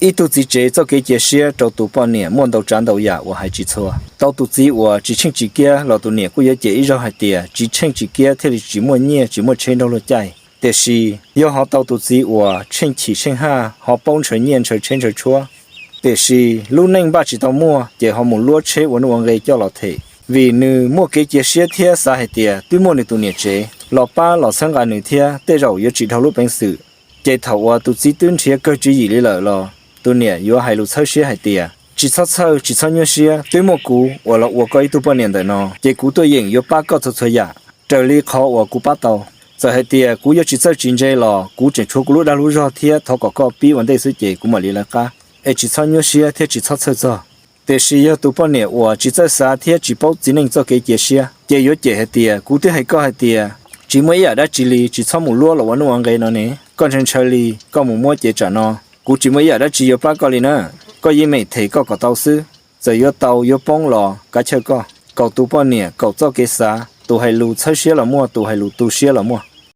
Ib tug txiv tsev txoj kev cia siab rau tus poj niam muaj ntau tsav ntau yam uas hais tsis txhua. Tau tus txiv uas tsis tsheej tsis kiab los tus niam kuj yuav cem ib zaug hais tias tsis tsheej tsis kiab thiaj li tsis muaj nyiaj tsis muaj tsheb nrog luag caij. Tiam sis yog ho tau tus txiv uas tsheej chim tsheej haj ho paub ntshaw nyiaj ntshaw tsheb ntshaw tshuab, tiam sis lub neej npaj tsis tau muaj ces ho mus luab tsheb ua nuj ua nqe coj los them. Vim nws muaj kev cia siab thiab xav hais tias twb muaj nws tus niam tsev los pab los txhawb nqa nws thiab tej zaum yuav tsis dhau lub peev xwm. Ces thaum uas tus txiv twb nrhiav kawg tswv yim li lawm los tus niam yuav hais lus txhawb siab hais tias tsis txhob txhawj tsis txhob nyuaj siab, twb muaj kuv uas los ua koj ib tug poj niam ntawm no ces kuv tuaj yeem yuav pab koj txhua txhua yam raws li qhov uas kuv pab tau. Txawm hais tias kuv yuav tsis txawj tsis ntse los kuv tseem tshuav kuv lub dag lub zog thiab thov kom koj pib ua ntej xwb ces kuv mam li lawv qab, es tsis txhob nyuaj siab thiab tsis txhob txhawj txog. Tiam sis yog tus poj niam uas tsis txawj xav thiab tsis paub txiv neej txoj kev cia siab ces yuav cem hais tias kuv twb hais koj hais tias tsis muaj ib yam dab tsi li tsis txhob mus luab los ua nuj ua nqe no ne, koj ntshaw ntshaw li koj mus muab ces tsam no kuv tsis muaj ib yam dab tsi yuav pab koj li na. Koj yeej meem them koj kom tau xwb, txawm yuav tau yuav poob los kav chawj koj. Kaum tus poj niam kaum txoj kev xav, tus hais lus txhawb siab los muaj, tus hais lus tu siab los muaj.